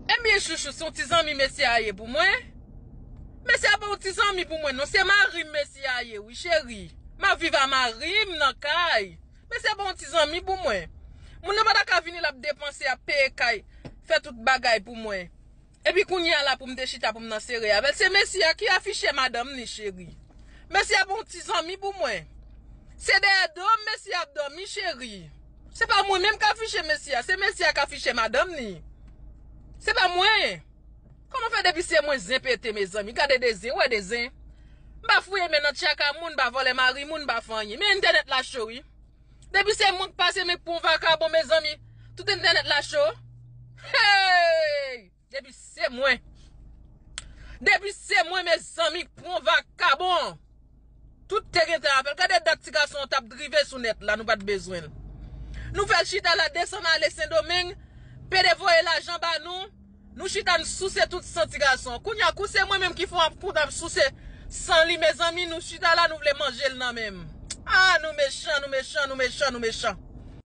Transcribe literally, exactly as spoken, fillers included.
Ebyen chouchou, se yon ti zanmi mesye a ye pou mwen. Mesye a pa yon ti zanmi pou mwen non, se mari m mesye a ye wi cheri. M ap viv a mari m nan kay. Mesye a pa yon ti zanmi pou mwen. Moun nan pa ta ka vini l ap depanse, ap peye kay, fè tout bagay pou mwen. Epi kounye a la pou m te chita pou m nan sere avè l, se mesye a ki afiche madanm ni cheri. Mesye a pa yon ti zanmi pou mwen. Se dèyè do m mesye a ap dòmi cheri. Se pa mwen menm k afiche mesye a, se mesye a k afiche madanm ni. Se pa mwen. Kòman fè depi se mwen zen pete mezanmi? Gade de zen, wè de zen. M pa fouye men nan tchaka moun, m pa vòlè mari moun, m pa fè anyen. Men entènèt la cho wi. Depi se mwen k pase men k pran vakabon mezanmi. Tout entènèt la cho. Hey! Depi se mwen. Depi se mwen mezanmi k pran vakabon. Tout te gentan avè l. Gade dat ti gason an t ap drive sou nèt la, nou pa t bezwen l. Nou fè l chita la desann ale Sendomeng, pede voye lajan ba nou. Nou chita n souse tout san ti gason. Kounye a kou se mwen menm ki fè w ap konn ap souse san li mezanmi, nou chita la nou vle manje l nan men m. Ah nou mechan, nou mechan, nou mechan, nou mechan.